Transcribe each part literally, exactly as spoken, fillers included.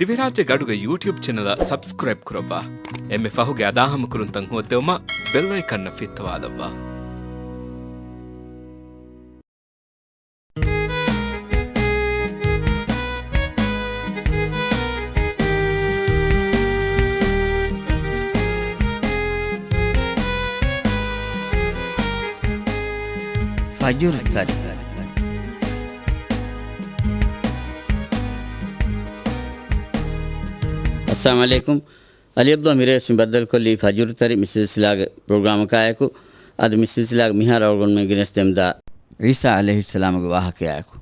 ދިވެހިރާއްޖޭގެ އަޑުގެ ޔޫޓިއުބް ޗެނަލަށް ސަބްސްކްރައިބް ކުރައްވާ. އެންމެ ފަހުގެ އަދާހަމަކުރުންތައް ހޯއްދެވުމަށް ބެލް އައިކަންއަށް ފިއްތަވާލައްވާ. ފަޖުރު ތަރި. އައްސަލާމު ޢަލައިކުމް. އަލީ ޢަބްދުﷲ މިރޭވެސް މި ބައްދަލުކޮށްލީ ފަޖުރު ތަރި މި ސިލްސިލާގެ ޕްރޮގްރާމަކާއެކު. އަދި މި ސިލްސިލާގެ މިހާރު އަޅުގަނޑުމެން ގެނެސްދެމުންދާ ޢީސާ ޢަލައިހިއްސަލާމުގެ ވާހަކަޔާއެކު.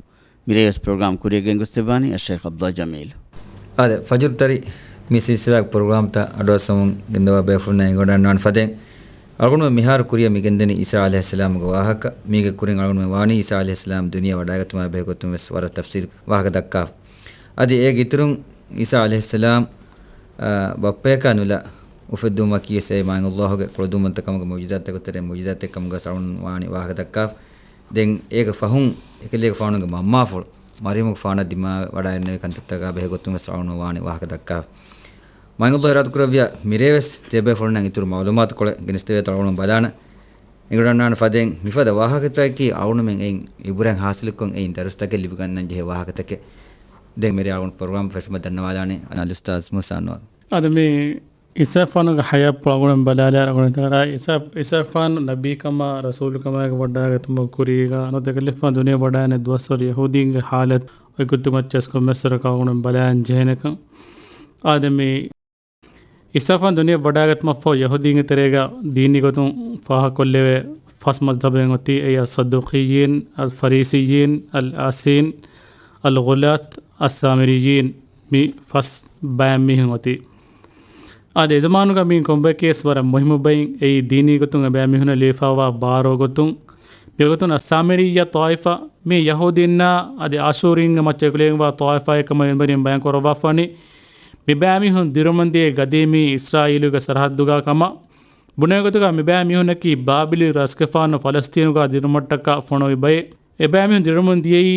މިރޭވެސް ޕްރޮގްރާމް ކުރިޔަށް ގެންގޮސްދެއްވާނީ އައްޝައިޚް ޢަބްދުﷲ ޖަމީލު. އާދެ، ފަޖުރު ތަރި މި ސިލްސިލާގެ ޕްރޮގްރާމްތައް އަޑުއައްސަމުން ގެންދަވާ ބޭފުޅުންނާ އެނގިވަޑައިގަންނަވާނެ ފަދައިން، އަޅުގަނޑުމެން މިހާރު ކުރިޔަށް މި ގެންދަނީ ޢީސާ ޢަލައިހިއްސަލާމުގެ ވާހަކަ. މީގެ ކުރިން އަޅުގަނޑުމެން ވާނީ ޢީސާ ޢަލައިހިއްސަލާމް ދުނިޔެ ވަޑައިގަތުމާ ބެހޭގޮތުން ވެސް ވަރަށް ތަފްސީލު ވާހަކަ ދައްކާފަ. އަދި އޭގެ އިތުރުން ޢީސާ ޢަލައިހިއްސަލާމް، އާ، ބައްޕަޔަކާ ނުލާ އުފެއްދުމަކީ ވެސް އެ މާތް ﷲ ގެ ކުޅަދުންވަންތަކަމުގެ މުޢުޖިޒާތްތަކުގެ ތެރެއިން މުޢުޖިޒާތެއް ކަމުގަ ވެސް އަޅުގަނޑު ވާނީ ވާހަކަ ދައްކާފަ. ދެން އޭގެ ފަހުން އެކަލޭގެފާނުގެ މަންމާފުޅު މަރްޔަމުގެފާނަށް ދިމާވެވަޑައިގެންނެވި ކަންތައްތަކާ ބެހޭގޮތުން ވެސް އަޅުގަނޑު ވާނީ ވާހަކަ ދައްކާފަ. މާތް ﷲ އިރާދަކުރެއްވިއްޔާ މިރޭވެސް ތިޔަބޭފުޅުންނަށް އިތުރު މަޢުލޫމާތުކޮޅެއް ގެނެސްދެވޭތޯ އަޅުގަނޑު ބަލާނަން. އެނގިވަޑައިގަންނަވާނެ ފަދައިން، މިފަދަ ވާހަކަތަކަކީ އަޅުގަނޑުމެން އެއިން އިބުރަތް ޙާޞިލުކޮށް އެއިން ދަރުސްތަކެއް ލިބިގަންނަން ޖެހޭ ވާހަކަތަކެއް. ދެން މިރޭ އަޅުގަނޑު ޕްރޮގްރާމް ފެށުމަށް ދަންނަވާލާނެ އަލްއުސްތާޛް މޫސާ އަންވަރު. އަދި މި ޢީސާފާނުގެ ޙަޔާތްޕުޅު އަޅުގަނޑު ބަލާލާ އަޅުގަނޑު ތަރާ ޢީސާ، ޢީސާފާނު ނަބީކަމާ ރަސޫލުކަމާއި ވަޑައިގަތުމުގެ ކުރީގަ ނުވަތަ އެކަލޭގެފާނު ދުނިޔެ ވަޑައިގެންނެވި ދުވަސްވަރު ޔަހޫދީންގެ ޙާލަތު އޮތް ގޮތުގެ މައްޗަށް ކޮންމެސްވަރަކަށް އަޅުގަނޑު ބަލާން ޖެހޭނެކަން. އާދެ މި ޢީސާފާނު ދުނިޔެ ވަޑައިގަތުމަށްފަހު ޔަހޫދީންގެ ތެރޭގަ ދީނީ ގޮތުން ފާހަގަކޮށްލެވޭ ފަސް މަޒްހަބެއް އޮތީ، އެއީ އައްޞައްދޫޤިއްޔީން، އަލްފަރީސިއްޔީން، އަލްއާސީން، އަލްޣުލާތް، އައްސާމިރިއްޔީން، މި ފަސް ބައެއް މީހުން އޮތީ. އާދެ، އެޒަމާނުގަ މި ކޮންބައެކޭސް ވަރަށް މުހިއްމު ބައިން. އެއީ ދީނީ ގޮތުން އެބައިމީހުނަށް ލިބިފައިވާ ބާރު ގޮތުން، މިގޮތުން އައްސާމިރިއްޔާ ޠާއިފާ މީ ޔަހޫދީންނާ އަދި އާޝޫރީންގެ މައްޗަށް އެކުލެވިފައިވާ ޠާއިފާއެއް ކަމަށް އެނބުރިން ބަޔާން ކުރައްވާފަވަނީ. މިބައިމީހުން ދިރިއުޅެމުންދިޔައީ ގަދީމީ އިސްރާއީލުގެ ސަރަހައްދުގަ ކަމަށް ބުނެވޭ ގޮތުގަ މިބައިމީހުންނަކީ ބާބިލީ ރަސްގެފާނު ފަލަސްޠީނުގަ ދިރިއުޅުމަށްޓަކާ ފޮނުވި ބައެއް. އެބައިމީހުން ދިރިއުޅެމުން ދިޔައީ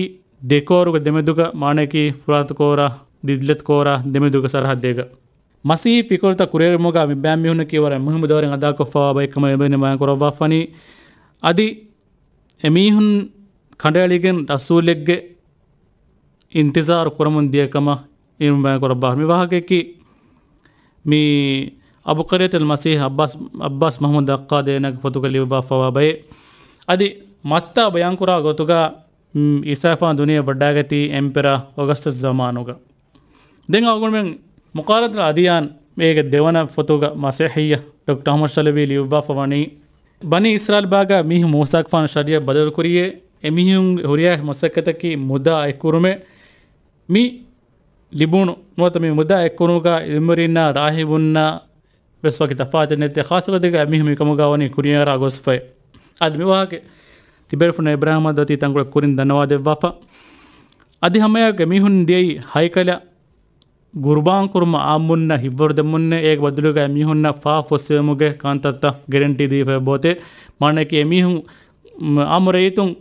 ދެ ކޯރުގެ ދެމެދުގަ، މާނައަކީ ފުރާތު ކޯރާ ދިޖްލަތު ކޯރާ ދެމެދުގެ ސަރަހައްދެއްގަ. މަސީޙީ ފިކުރުތައް ކުރިއެރުމުގަ މިބައިމީހުންނަކީ ވަރަށް މުހިއްމު ދައުރެއް އަދާކޮށްފައިވާ ބައެއް ކަމަށް އެނބުރިން ބަޔާން ކުރައްވާފަވަނީ. އަދި އެމީހުން ކަނޑައެޅިގެން ރަސޫލެއްގެ އިންތިޒާރު ކުރަމުން ދިޔަ ކަމަށް އެނބުރިން ބަޔާން ކުރައްވާ. މި ވާހަކައަކީ މި އަބުޤަރިޔަތުލް މަސީޙް ޢައްބާސް، ޢައްބާސް މަޙްމޫދު އައްޤާދީ އޭނާގެ ފޮތުގަ ލިޔުއްވާފައިވާ ބައެއް. އަދި މައްތާ ބަޔާންކުރާ ގޮތުގަ، މް، ޢީސާފާނު ދުނިޔެ ވަޑައިގަތީ އެމްޕެރާ އޮގަސްޓަސް ޒަމާނުގަ. ދެން އަޅުގަނޑުމެން މުޤާރަނަތުލް އަދިޔާން އޭގެ ދެވަނަ ފޮތުގަ މަސީޙިއްޔަ ޑޮކްޓަރ އަޙްމަދު ޝަލަވީ ލިޔުއްވާފަވަނީ، ބަނީ އިސްރާއީލް ބާގަ މީހުން މޫސާގެފާނު ޝަރީޢަތް ބަދަލުކުރިޔޭ، އެމީހުން ހުރިހާ މަސައްކަތަކީ މުދާ އެއްކުރުމޭ. މި ލިބުނު ނުވަތަ މި މުދާ އެއްކުރުމުގަ އިލްމުވެރިންނާ ރާހިބުންނާ ވެސް ވަކި ތަފާތެއް ނެތޭ. ޚާއްޞަގޮތެއްގަ އެމީހުން މިކަމުގަ ވަނީ ކުރިޔަށް އަރާ ގޮސްފައި. އަދި މި ވާހަކަ ތިބޭފުޅުން އިބްރާހިމް ދޯތީ ތަންކޮޅެއް ކުރިން ދަންނަވާދެއްވާފަ. އަދި ހަމައެއާއެކު އެމީހުން ދިޔައީ ހައިކަލަށް ގުރުބާން ކުރުމަށް އާއްމުންނަށް ހިތްވަރު ދެމުންނޭ، އޭގެ ބަދަލުގަ އެމީހުންނަށް ފާފަ ފޮއްސެވުމުގެ ކަންތައްތައް ގެރެންޓީ ދީފައި ބޯތޭ. މާނައަކީ އެމީހުން، މް، އާއްމު ރައްޔިތުން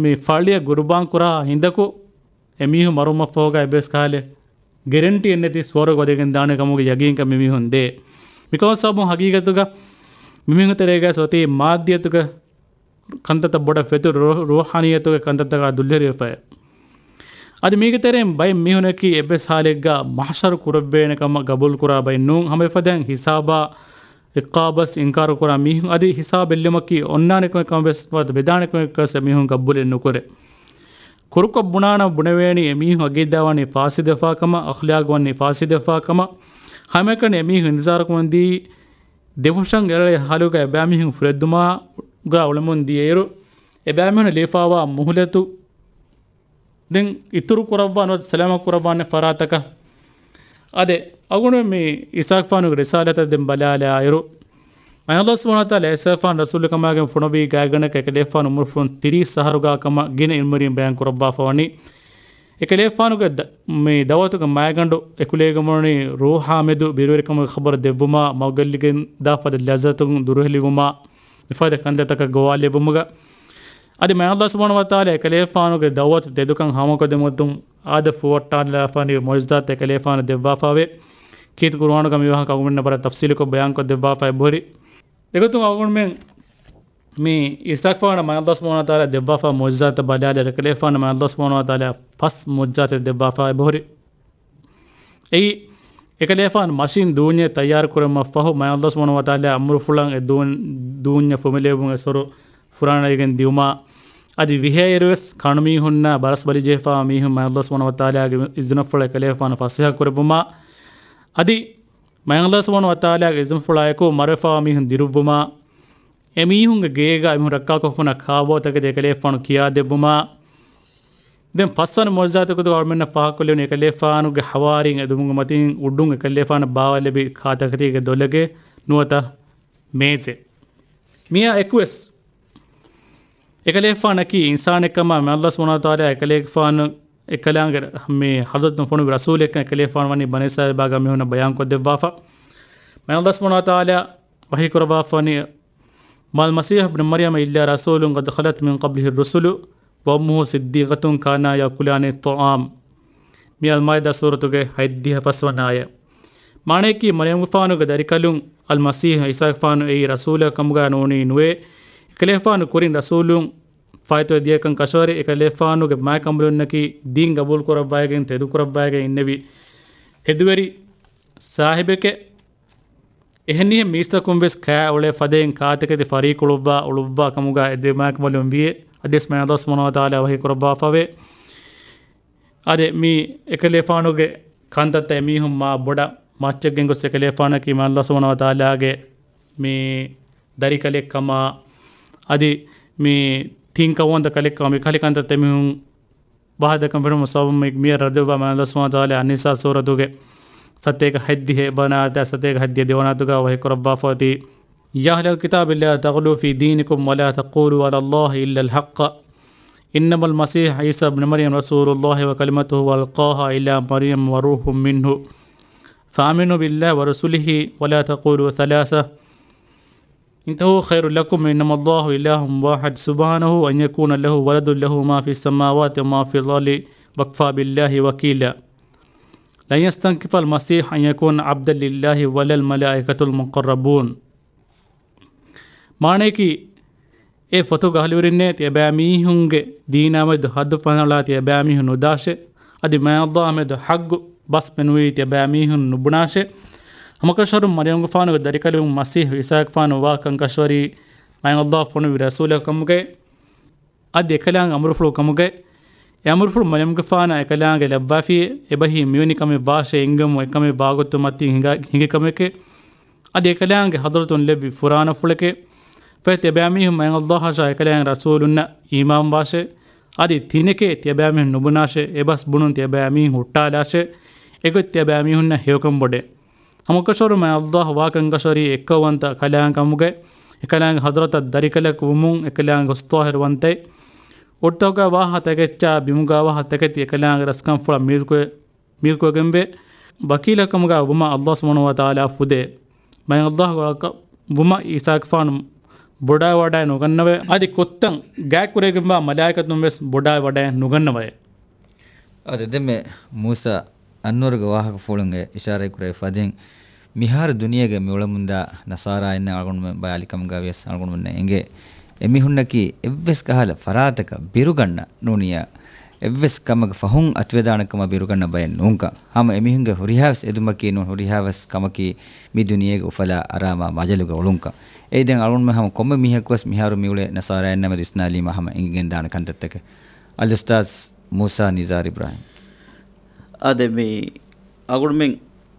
މި ފައްޅިއަށް ގުރުބާން ކުރާ ހިނދަކު އެމީހުން މަރުވުމަށްފަހުގަ އެއްވެސް ކަހަލަ ގެރެންޓީއެއް ނެތި ސުވަރުގެ ވަދެގެން ދާނެ ކަމުގެ ޔަގީންކަން މިމީހުން ދޭ. މިކަމަށް ސަބަބުން ހަގީގަތުގަ މިމީހުން ތެރޭގަ އޮތީ މާއްދިއްޔަތުގެ ކަންތައްތައް ބޮޑަށް ފެތުރި ރޫ-، ރޫޙާނިއްޔަތުގެ ކަންތައްތަކާ ދުށްހެރިވެފައި. އަދި މީގެ ތެރެއިން ބައެއް މީހުނަކީ އެއްވެސް ހާލެއްގަ މަޙްޝަރު ކުރެވޭނެ ކަމަށް ގަބޫލު ކުރާ ބައެއް ނޫން. ހަމަ އެފަދައިން ހިސާބާ އިޤާބަސް އިންކާރު ކުރާ މީހުން އަދި ހިސާބެއް ލިޔުމަކީ އޮންނާނެ ކަމެއް ކަމަށް ވެސް ނުވަތަ ވެދާނެ ކަމެއް ކަމަށް ވެސް އެމީހުން ގަބޫލެއް ނުކުރޭ. ކުރުކޮށް ބުނާނަމަ ބުނެވޭނީ އެމީހުން އަގީދާ ވަނީ ފާސިދުވެފާ ކަމަށް، އަޚްލާގު ވަނީ ފާސިދުވެފާ ކަމަށް. ހަމައެކަނި އެމީހުން އިންޒާރު ކުރަމުންދީ ދެފުށަށް އެޅޭ ހާލުގަ އެބައިމީހުން ފުރެދުމާގަ އުޅެމުން ދިޔައިރު، އެބައިމީހުން ލިޔެފައިވާ މުހުލަތު ދެން އިތުރު ކުރައްވާ ނުވަތަ ސަލާމަތް ކުރައްވާނެ ފަރާތަކަށް. އާދެ، އަޅުގަނޑު މި އީސާގެފާނުގެ ރިސާލަތަށް ދެން ބަލާލާއިރު، މާތް ﷲ ސުބްޙާނަހޫ ވަތަޢާލާ އީސާގެފާނު ރަސޫލުކަމާގެން ފޮނުވި ގާތްގަނޑަކަށް އެކަލޭގެފާނު އުމުރުފުޅުން ތިރީސް އަހަރުގާ ކަމަށް ގިނަ އިލްމުވެރިން ބަޔާން ކުރައްވާފަވަނީ. އެކަލޭގެފާނުގެ ދަ-، މި ދަޢުވަތުގެ މައިގަނޑު އެކުލެވިގެން ވަނީ ރޫޙާމެދު ބިރުވެރިކަމުގެ ޚަބަރު ދެއްވުމާ، މަގުގައި ދާ ފަދަ ލައްޒަތުން ދުރުހެލިވުމާ، މިފަދަ ކަންތައްތަކަށް ގޮވާލެއްވުމުގަ. އަދި މާތް ﷲ ސުބްޙާނަހޫ ވަތަޢާލާ އެކަލޭގެފާނުގެ ދަޢުވަތު ތެދުކަން ހާމަކޮށްދެމުން އާދަ ފުވައްޓާލާފާނީ މުޢުޖިޒާތް އެކަލޭގެފާނަށް ދެއްވާފައެވެ. ކީރިތި ޤުރުއާނުގަ މިވާހަކަ އަޅުގަނޑުމެންނަށް ވަރަށް ތަފްޞީލުކޮށް ބަޔާންކޮށް ދެއްވާފައި އެބަހުރި. އެގޮތުން އަޅުގަނޑުމެން މި އީސާގެފާނަށް މާތް ﷲ ސުބްޙާނަހޫ ވަތަޢާލާ ދެއްވާފަ މުޢުޖިޒާތަށް ބަލާލާ އެކަލޭގެފާނަށް މާތް ﷲ ސުބްޙާނަހޫ ވަތަޢާލާ ފަސް މުޢުޖިޒާތެއް ދެއްވާފަ އެބަހުރި. އެއީ، އެކަލޭގެފާނު މަށިން ދޫންޏެއް ތައްޔާރު ކުރުމަށް ފަހު، މާތް ﷲ ސުބްޙާނަހޫ ވަތަޢާލާ އަމުރުފުޅަށް އެ ދޫން، ދޫންޏަށް ފުމެލެވުމުން އެ ސޮރު ފުރާނައިގެން ދިއުމާ، އަދި ވިހައިރުވެސް ކަނުމީހުންނާ ބަރަސް ބަލިޖެހިފާ މީހުން މާތް ﷲ ސުބްޙާނަހޫ ވަތަޢާލާގެ އިޒުނަފުޅަށް އެކަލޭގެފާނު ފަސޭހަ ކުރެއްވުމާ، އަދި މާތް ﷲ ސުބްޙާނަހޫ ވަތަޢާލާގެ އިޒުނަފުޅާއެކު މަރުވެފާ މީހުން ދިރުއްވުމާ، އެމީހުންގެ ގޭގަ އެމީހުން ރައްކާކޮށްފަ ހުންނަ ކާބޯތަކެތި އެކަލޭގެފާނު ކިޔާދެއްވުމާ، ދެން ފަސްވަނަ މުޢުޖިޒާތަކުގަ އަޅުމެންނަށް ފާހަގަކޮށްލެވުނީ އެކަލޭގެފާނުގެ ހަވާރީން އެދުމުގެ މަތިން އުޑުން އެކަލޭގެފާނަށް ބާވާލެއްވި ކާތަކެތީގެ ދޮލެއްގެ ނުވަތަ މޭޒެއް. މިއާ އެކުވެސް އެކަލޭގެފާނަކީ އިންސާނެއްކަމާ، މާތް ﷲ ސުބްޙާނަހޫ ވަތަޢާލާ އެކަލޭގެފާނު އެކަލާނގެ މި ޙަޟްރަތުން ފޮނުވި ރަސޫލެއްކަން އެކަލޭގެފާނު ވަނީ ބަނީ އިސްރާއީލް ބާގަ މީހުންނަށް ބަޔާންކޮށްދެއްވާފަ. މާތް ﷲ ސުބްޙާނަހޫ ވަތަޢާލާ ވަޙީ ކުރައްވާފަ ވަނީ، ما المسيح ابن مريم إلا رسول قد خلت من قبله الرسل وأمه صديقة كانا يأكلان الطعام. މި އަލްމާއިދާ ސޫރަތުގެ ހަތްދިހަ ފަސްވަނަ އާޔަތް. މާނައަކީ، މަރިޔަމްގެފާނުގެ ދަރިކަލުން އަލްމަސީޙް ޢީސާގެފާނު އެއީ ރަސޫލެއް ކަމުގައި ނޫނީ ނުވޭ. އެކަލޭގެފާނު ކުރިން ރަސޫލުން ފާއިތުވެ ދިޔަކަން ކަށަވަރެއް. އެކަލޭގެފާނުގެ މާތް އަމުރުންނަކީ ދީން ގަބޫލު ކުރައްވައިގެން ތެދުކުރައްވައިގެން އިންނެވި ތެދުވެރި ސާހިބެކޭ. އެހެންނިހެން މީސްތަކުން ވެސް ކާ އުޅޭ ފަދައިން ކާތަކެތި ފަރީކުޅުއްވާ އުޅުއްވާ ކަމުގަ އެ ދެ މާތް ކަނބަލުން ވިޔޭ. އަދިވެސް މާތް ﷲ ސުބްޙާނަހޫ ވަތަޢާލާ ވަޙީ ކުރައްވާފަވޭ. އާދެ، މި އެކަލޭގެފާނުގެ ކަންތައްތައް އެމީހުން މާ ބޮޑަށް މައްޗަށް ގެންގޮސް އެކަލޭގެފާނަކީ މާތް ﷲ ސުބްޙާނަހޫ ވަތަޢާލާގެ މި ދަރިކަލެއްކަމާ، އަދި މި ތިން ކައުވަންތަ ކަލެއްކަމާ މި ކަލި ކަންތައްތައް އެމީހުން ވާހަކަދައްކަން ފެށުމުން ސަބަބުން މި، މިއަށް ރައްދުވެވާ މާތް ﷲ ސުބްޙާނަހޫ ވަތަޢާލާ އައްނިސާ ސޫރަތުގެ ސަތޭކަ ހަތްދިހަ އެއްވަނަ އާޔަތާ ސަތޭކަ ހަތްދިހަ ދެވަނަ އާޔަތުގަ ވަޙީ ކުރައްވާފަ އޮތީ، يا أهل الكتاب لا تغلوا في دينكم ولا تقولوا على الله إلا الحق إنما المسيح عيسى ابن مريم رسول الله وكلمته ألقاها إلى مريم وروح منه فآمنوا بالله ورسله ولا تقولوا ثلاثة انتهوا خير لكم إنما الله إله واحد سبحانه أن يكون له ولد له ما في السماوات وما في الأرض وكفى بالله وكيلا لن يستنكف المسيح أن يكون عبدا لله ولا الملائكة المقربون. މާނައަކީ، އޭ ފޮތުގެ އަހުލުވެރިންނޭ، ތިޔަބައިމީހުންގެ ދީނާމެދު ހައްދު ފަހަނަޅާ ތިޔަބައިމީހުން ނުދާށޭ. އަދި މާތް ﷲ މެދު ޙައްޤު ބަސް ފެނުވީ ތިޔަބައިމީހުން ނުބުނާށޭ. ހަމަކަށަވަރުން މަރިޔަމްގެފާނުގެ ދަރިކަލުން މަސީޙު ޢީސާގެފާނު ވާ ކަންކަށަވަރީ މާތް ﷲ ފޮނުވި ރަސޫލެއް ކަމުގައި. އަދި އެކަލާނގެ އަމުރުފުޅު ކަމުގައި. އެ އަމުރުފުޅު މަރިޔަމްގެފާނަށް އެކަލާނގެ ލައްވާފި އެބަހީ މިވެނި ކަމެއް ވާށޭ އިންގަމު އެކަމެއް ވާގޮތު މަތިން ހިނގާ، ހިނގި ކަމެކޭ. އަދި އެކަލާނގެ ޙަޟްރަތުން ލެއްވި ފުރާނަފުޅެކޭ. ފަހެ ތިޔަބައިމީހުން މާތް ﷲ އަށާ އެކަލާނގެ ރަސޫލުންނަށް އީމާންވާށޭ. އަދި ތިނެކޭ ތިޔަބައިމީހުން ނުބުނާށޭ، އެބަސް ބުނުން ތިޔަބައިމީހުން ހުއްޓާލާށޭ. އެގޮތް ތިޔަބައިމީހުންނަށް ހެޔޮކަން ބޮޑޭ. ހަމަކަށަވަރު މާތް ﷲ ވާ ކަންކަށަވަރީ އެއްކައުވަންތަ ކަލާނގެ ކަމުގައި، އެކަލާނގެ ޙަޟްރަތަށް ދަރިކަލަކު ވުމުން އެކަލާނގެ ހުސް ޠާހިރުވަންތައި، އޮޑިތަކުގަ ވާހަކަ ތަކެއްޗާ ބިމުގަ ވާހަކަ ތަކެތި އެކަލާނގެ ރަސްކަންފުޅަށް މީރުކޮށް، މީރުކޮށްގެންވޭ. ވަކީލަކަމުގަ ވުމަށް ﷲ ސުބްޙާނަހޫ ވަތަޢާލާ ފުދޭ. މާތް ﷲ ވަކަ-، ވުމަށް ޢީސާގެފާނު ބޮޑާވަޑައެއް ނުގަންނަވައޭ. އަދި ކޮށްތަން ގާތްކުރެވިގެންވާ މަލާއިކަތުން ވެސް ބޮޑާވަޑައެއް ނުގަންނަވައޭ. އާދެ، ދެންމެ މޫސާ އަންވަރުގެ ވާހަކަފުޅުން އިޝާރަތްކުރެވި ފަދައިން، މިހާރު ދުނިޔޭގަ މިއުޅެމުންދާ ނަޞާރާއިންނަށް އަޅުގަނޑުމެން ބަލާލިކަމުގަ ވިޔަސް އަޅުގަނޑުމެންނަށް އެނގޭ، އެމީހުންނަކީ އެއްވެސް ކަހަލަ ފަރާތަކަށް ބިރުގަންނަ ނޫނިޔާ، އެއްވެސް ކަމެއްގެ ފަހުން އަތުވެދާނެ ކަމަށް ބިރުގަންނަ ބައެއް ނޫންކަން. ހަމަ އެމީހުންގެ ހުރިހާވެސް އެދުމަކީ ނޫން، ހުރިހާވެސް ކަމަކީ މި ދުނިޔޭގެ އުފަލާ އަރާމާ މަޖަލުގަ އުޅުންކަން. އެއީ ދެން އަޅުގަނޑުމެން ހަމަ ކޮންމެ މީހަކުވެސް މިހާރު މިއުޅޭ ނަޞާރާއިންނާ މެދު އިސްނާލީމާ ހަމަ އެނގިގެންދާނެ ކަންތައްތަކެއް. އަލްއުސްތާޛް މޫސާ ނިޒާރު އިބްރާހިމް. އާދެ، މި އަޅުގަނޑުމެން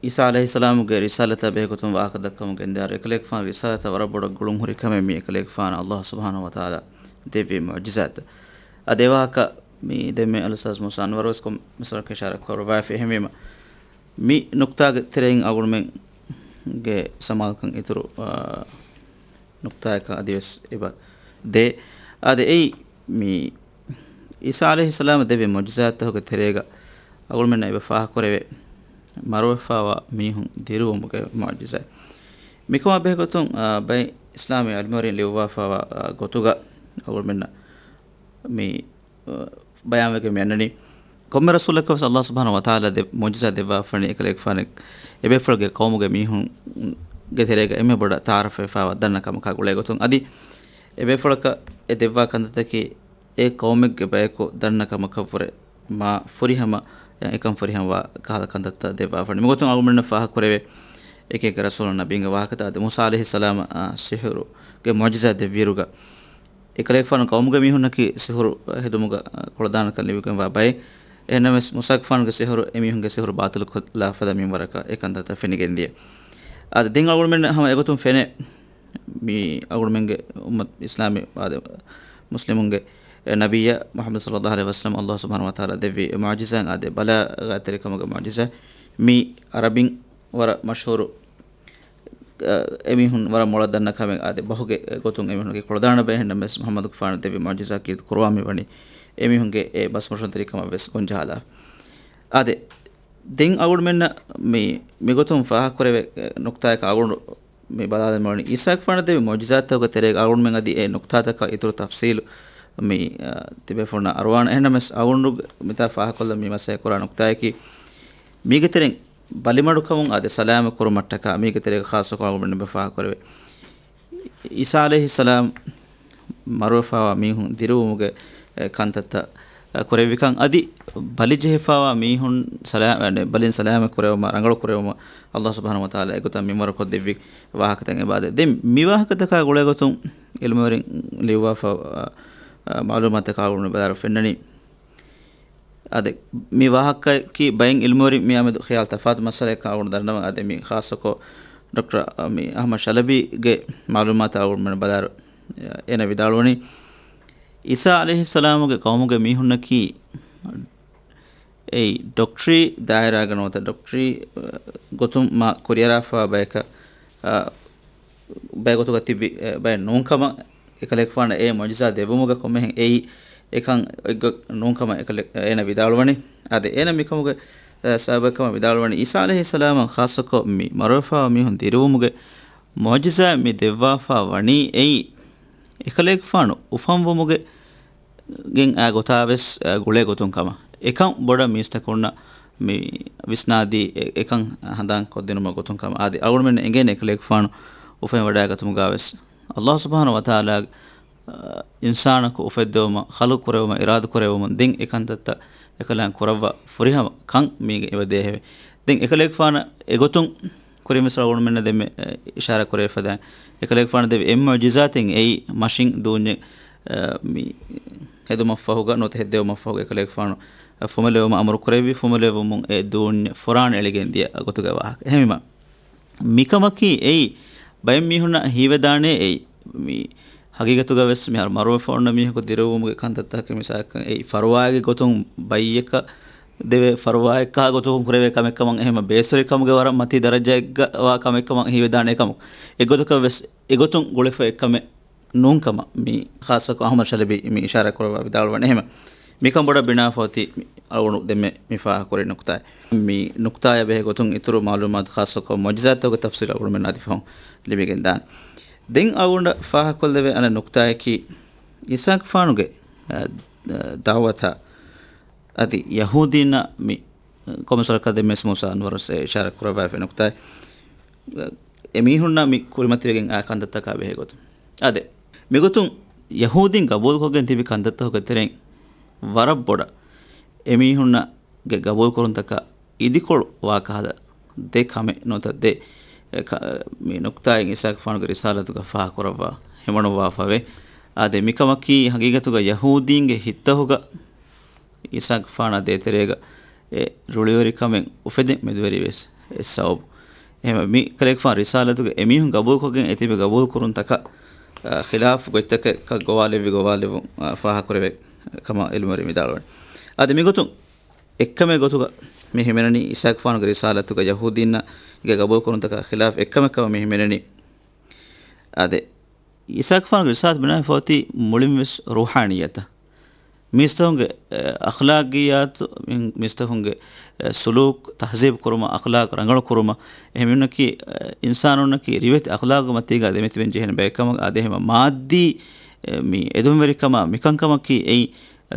ޢީސާ ޢަލައިހިއްސަލާމުގެ ރިސާލަތާ ބެހޭގޮތުން ވާހަކަދައްކަމުން ގެންދާއިރު، އެކަލޭގެފާނު ރިސާލަތަށް ވަރަށް ބޮޑަށް ގުޅުން ހުރި ކަމެއް މި އެކަލޭގެފާނަށް ﷲ ސުބްޙާނަހޫ ވަތަޢާލާ ދެއްވި މުޢުޖިޒާތް. އާދެ، އެވާހަކަ މި ދެންމެ އަލްއުސްތާޛް މޫސާ އަންވަރު ވެސް ކޮންމެސް ވަރަކަށް އިޝާރާތް ކުރައްވައިފި. އެހެންވީމަ، މި ނުކްތާގެ ތެރެއިން އަޅުގަނޑުމެންގެ ސަމާލުކަން އިތުރު، އާ، ނުކްތާއަކަށް އަދިވެސް އެބަ ދޭ. އާދެ، އެއީ މި ޢީސާ ޢަލައިހިއްސަލާމަށް ދެއްވި މުޢުޖިޒާތްތަކުގެ ތެރޭގަ އަޅުގަނޑުމެންނަށް އެބަ ފާހަގަކުރެވޭ މަރުވެފައިވާ މީހުން ދިރުވުމުގެ މުޢުޖިޒާތް. މިކަމާ ބެހޭގޮތުން، އާ، ބައެއް އިސްލާމީ ޢިލްމުވެރިން ލިޔުއްވާފައިވާ، އާ، ގޮތުގަ އަޅުގަނޑުމެންނަށް މި، އަ، ބަޔާންވެގެން މި އަންނަނީ، ކޮންމެ ރަސޫލަކަށް ވެސް ﷲ ސުބްޙާނަހޫ ވަތަޢާލާ ދެ މުޢުޖިޒާ ދެއްވާފަނީ، އެކަލޭގެފާނެއް އެބޭފުޅުގެ ޤައުމުގެ މީހުންގެ ތެރޭގަ އެންމެ ބޮޑަށް ތަޢާރަފްވެފާވާ ދަންނަ ކަމަކާ ގުޅޭގޮތުން. އަދި އެބޭފުޅަކަށް އެ ދެއްވާ ކަންތައްތަކީ އެ ޤައުމެއްގެ ބަޔަކު ދަންނަ ކަމަކަށްވުރެ މާ ފުރިހަމަ، އެކަން ފުރިހަމަވާ ކަހަލަ ކަންތައްތައް ދެއްވާފަނީ. މިގޮތުން އަޅުގަނޑުމެންނަށް ފާހަގަކުރެވޭ އެކި އެކި ރަސޫލުން ނަބީންގެ ވާހަކަތައް. އަދި މޫސާ ޢަލައިހިއްސަލާމަށް، އާ، ސިޙުރުގެ މުޢުޖިޒާ ދެއްވިއިރުގަ، އެކަލޭގެފާނު ޤައުމުގެ މީހުންނަކީ ސިޙުރު ހެދުމުގަ ކުޅަދާނަކަން ލިބިގެންވާ ބައެއް. އެހެންނަމަވެސް، މޫސާގެފާނުގެ ސިޙުރު އެމީހުންގެ ސިޙުރު ބާޠިލުކޮށްލާ ފަދަ މިންވަރަކަށް އެ ކަންތައްތައް ފެނިގެންދިޔަ. އާދެ، ދެން އަޅުގަނޑުމެންނަށް ހަމަ އެގޮތުން ފެނޭ، މި އަޅުގަނޑުމެންގެ އުއްމަތު އިސްލާމީ، އާދެ، މުސްލިމުންގެ ނަބިއްޔާ މުޙައްމަދު ޞައްލައްލާހު ޢަލައިހި ވަސައްލަމަ ﷲ ސުބްޙާނަހޫ ވަތަޢާލާ ދެއްވި މުޢުޖިޒާއިން އާދެ، ބަލާޣަތްތެރިކަމުގެ މުޢުޖިޒާ. މި ޢަރަބިން ވަރަށް މަޝްހޫރު، އަ، އެމީހުން ވަރަށް މޮޅަށް ދަންނަ ކަމެއް. އާދެ، ބަހުގެ ގޮތުން އެމީހުންނަކީ ކުޅަދާނަ ބައެއް. އެހެންނަމަވެސް، މުޙައްމަދުގެފާނު ދެއްވި މުޢުޖިޒާ ކީރިތި ކުރުވާ މި ވަނީ އެމީހުންގެ އެ ބަސްމޮށުންތެރިކަމަށް ވެސް ގޮންޖަހާލާ. އާދެ، ދެން އަޅުގަނޑުމެންނަށް މި، މިގޮތުން ފާހަގަކުރެވޭ، އެ، ނުކްތާއަކަށް އަޅުގަނޑު މި ބަލާލަން މިވަނީ، އީސާގެފާނަށް ދެވި މުޢުޖިޒާތްތަކުގެ ތެރޭގަ އަޅުގަނޑުމެން އަދި އެ ނުކްތާތަކަށް އިތުރު ތަފްޞީލު މި، އަ، ތިބޭފުޅުންނަށް އަރުވާނެ. އެހެންނަމަވެސް، އަޅުގަނޑު މިތާ ފާހަގަކޮށްލަން މި މަސައްކަތް ކުރާ ނުކްތާއަކީ، މީގެ ތެރެއިން ބަލިމަޑުކަމުން އާދެ، ސަލާމަތް ކުރުމަށްޓަކާ މީގެ ތެރޭގަ ޚާއްޞަކޮށް އަޅުގަނޑުމެން މި ފާހަގަކުރެވޭ. އީސާ ޢަލައިހިއްސަލާމް މަރުވެފާވާ މީހުން ދިރުވުމުގެ، އެ، ކަންތައްތައް، އެ، ކުރެއްވިކަން އަދި ބަލި ޖެހިފާވާ މީހުން ސަލާ-، އެ، ބަލިން ސަލާމަތް ކުރެވުމަށް، ރަނގަޅު ކުރެވުމަށް ﷲ ސުބްޙާނަހޫ ވަތަޢާލާ އެގޮތަށް މިންވަރު ކޮށްދެއްވި ވާހަކަތައް އެބާދެ. ދެން މި ވާހަކަތަކާ ގުޅޭގޮތުން ޢިލްމުވެރިން ލިޔުއްވާފަ، އަ، އަ، މަޢުލޫމާތަކާ ގުޅުން ބަލާއިރު ފެންނަނީ، އާދެ، މި ވާހަކައަކީ ބައެއް ޢިލްމުވެރިން މިއާމެދު ޚިޔާލު ތަފާތު މައްސަލައެއްކަން އަޅުގަނޑު ދަންނަވަން. އާދެ، މި ޚާއްޞަކޮށް ޑޮކްޓަރ، މި އަޙްމަދު ޝަލަބީގެ މަޢުލޫމާތަށް އަޅުގަނޑުމެން ބަލާއިރު، އޭނަ ވިދާޅުވަނީ، އީސާ ޢަލައިހިއްސަލާމުގެ ޤައުމުގެ މީހުންނަކީ އެއީ ޑޮކްޓަރީ ދާއިރާގަ ނުވަތަ ޑޮކްޓަރީ، އަ، ގޮތުން މާ ކުރިއަރާފައިވާ ބަޔަކަށް، އަ، ބައެއް ގޮތުގަ ތިބި، އެ، ބައެއް ނޫންކަމަށް، އެކަލޭގެފާނަށް އެ މުޢުޖިޒާ ދެއްވުމުގަ ކޮންމެހެން އެއީ އެކަން އޮތްގޮތް ނޫންކަމަށް އެކަލެ-، އޭނަ ވިދާޅުވަނީ. އާދެ، އޭނަ މިކަމުގެ، އެ، ސަބަބެއްކަމަށް ވިދާޅުވަނީ، އީސާ ޢަލައިހިއްސަލާމަށް ޚާއްޞަކޮށް މި މަރުވެފާވާ މީހުން ދިރުވުމުގެ މުޢުޖިޒާ މި ދެއްވާފަ ވަނީ އެއީ، އެކަލޭގެފާނު އުފަންވުމުގެ ގެން އާ ގޮތާވެސް، އާ، ގުޅޭ ގޮތުން ކަމަށް. އެކަން ބޮޑަށް މީސްތަކުންނަށް މި ވިސްނާދީ، އެ-، އެކަން ހަނދާން ކޮށްދިނުމަށް ގޮތުން ކަމަށް. އާދެ، އަޅުގަނޑުމެން އެނގޭނެ އެކަލޭގެފާނު އުފެން ވަޑައިގަތުމުގަވެސް، ﷲ ސުބްޙާނަހޫ ވަތަޢާލާ، އާ، އިންސާނަކު އުފެއްދެވުމަށް، ޚަލްޤު ކުރެވުމަށް، އިރާދަ ކުރެވުމުން ދެން އެކަންތައްތައް އެކަލާނގެ ކުރައްވާ ފުރިހަމަ ކަން މީގެ އެބަ ދޭހެވެ. ދެން އެކަލޭގެފާނަށް އެގޮތުން ކުރިންވެސް އަޅުގަނޑުމެންނަށް ދެންމެ، އެ، އިޝާރާ ކުރެވިފަދައިން، އެކަލޭގެފާނު ދެވި އެއް މުޢުޖިޒާތެއް އެއީ މަށިން ދޫންޏެއް، އެ، މި ހެދުމަށްފަހުގަ ނުވަތަ ހެއްދެވުމަށްފަހުގަ އެކަލޭގެފާނު، އެ، ފުމެލެވުމަށް އަމުރު ކުރެއްވި، ފުމެލެވުމުން އެ ދޫންޏެއް ފުރާނަ އެޅިގެން ދިޔަ ގޮތުގެ ވާހަކަ. އެހެންވީމަ، މިކަމަކީ އެއީ ބައެއް މީހުންނަށް ހީވެދާނެ އެއީ. މި ހަގީގަތުގަ ވެސް މިހާރު މަރުވެފަ އޮންނަ މީހަކު ދިރުވުމުގެ ކަންތައްތަކަކީ މިސާލަކަށް އެއީ ފަރުވާއެއްގެ ގޮތުން ބައްޔަކަށް ދެވޭ ފަރުވާއެއްކާ ގޮތުގަ ކުރެވޭ ކަމެއްކަމަށް އެހެންމަ ބޭސްވެރިކަމުގެ ވަރަށް މަތީ ދަރަޖައެއްގަ ވާ ކަމެއްކަމަށް ހީވެދާނެ ކަމަށް. އެއްގޮތަކަށް ވެސް އެގޮތުން ގުޅިފަ އެއްކަމެއް ނޫންކަމަށް މި ޚާއްޞަކޮށް އަޙްމަދު ޝަލަބީ މި އިޝާރާ ކުރައްވާ ވިދާޅުވަނީ. އެހެންމަ މިކަން ބޮޑަށް ބިނާފަ އޮތީ މި އަޅުގަނޑު ދެންމެ މި ފާހަގަކުރި ނުކްތާއެއް. މި ނުކްތާޔާ ބެހޭ ގޮތުން އިތުރު މަޢުލޫމާތު ޚާއްޞަކޮށް މުޢުޖިޒާތްތަކުގެ ތަފްޞީލު އަޅުގަނޑުމެން އަދި ފަހުން ލިބިގެން ދާނެ. ދެން އަޅުގަނޑަށް ފާހަގަކޮށްލެވޭ އަނެއް ނުކްތާއަކީ، އީސާގެފާނުގެ، އަ، އަ، ދަޢުވަތާ އަދި ޔަހޫދީންނާ މި ކޮންމެ ސަރަކަށް ދެންމެސް މޫސާ އަންވަރު އިޝާރާތް ކުރައްވާފައި ނުކްތާއެއް. އެމީހުންނާ މި ކުރިމަތިވެގެން އާ ކަންތައްތަކާ ބެހޭ ގޮތުން. އާދެ، މިގޮތުން ޔަހޫދީން ގަބޫލުކޮށްގެން ތިބި ކަންތައްތަކުގެ ތެރެއިން ވަރަށް ބޮޑަށް އެމީހުންނަށް ގެ ގަބޫލުކުރުންތަކާ އިދިކޮޅު ވާކަހަލަ ދެ ކަމެއް ނުވަތަ ދެ، އެ، ކަ-، މި ނުކްތާއިން އީސާގެފާނުގެ ރިސާލަތުގަ ފާހަގަކުރައްވާ ހިމަނުއްވާފަވޭ. އާދެ، މިކަމަކީ ހަގީގަތުގަ ޔަހޫދީންގެ ހިތްތަކުގަ އީސާގެފާނާ ދޭތެރޭގަ އެ ރުޅިވެރިކަމެއް އުފެދެން މެދުވެރިވެސް އެއް ސަބަބު. އެހެންވެ، މި ކަލޭގެފާނު ރިސާލަތުގަ އެމީހުން ގަބޫލުކޮށްގެން އެތިބި ގަބޫލުކުރުންތަކަށް، އަ، ޚިލާފު ގޮތްތަކެއް ގޮވާލެއްވި ގޮވާލެއްވުން، އަ، ފާހަގަކުރެވޭ ކަމަށް ޢިލްމުވެރިން ވިދާޅުވަނީ. އަދި މިގޮތުން އެއްކަމެއް ގޮތުގަ މި ހިމެނެނީ އީސާގެފާނުގެ ރިސާލަތުގަ ޔަހޫދީންނަށް ގެ ގަބޫލުކުރުންތަކާ ޚިލާފް އެއްކަމެއް ކަމަށް މި ހިމެނެނީ. އާދެ، އީސާގެފާނުގެ ރިސާލަތު ބިނާވެފަ އޮތީ މުޅިންވެސް ރޫޙާނިއްޔަތަށް. މީސްތަކުންގެ، އެ، އަޚްލާގިއްޔާތު، މީސްތަކުންގެ، އެ، ސުލޫކް ތަހްޒީބު ކުރުމަށް، އަޚްލާގް ރަނގަޅު ކުރުމަށް. އެހެންވީމަ، އެ، އިންސާނުންނަކީ ރިވެތި އަޚްލާގު މަތީގަ ދެމިތިބެން ޖެހޭނެ ބައެއްކަމަށް އާދެ، އެހެންވީމަ މާއްދީ މި އެދުންވެރިކަމާ މިކަންކަމަކީ އެއީ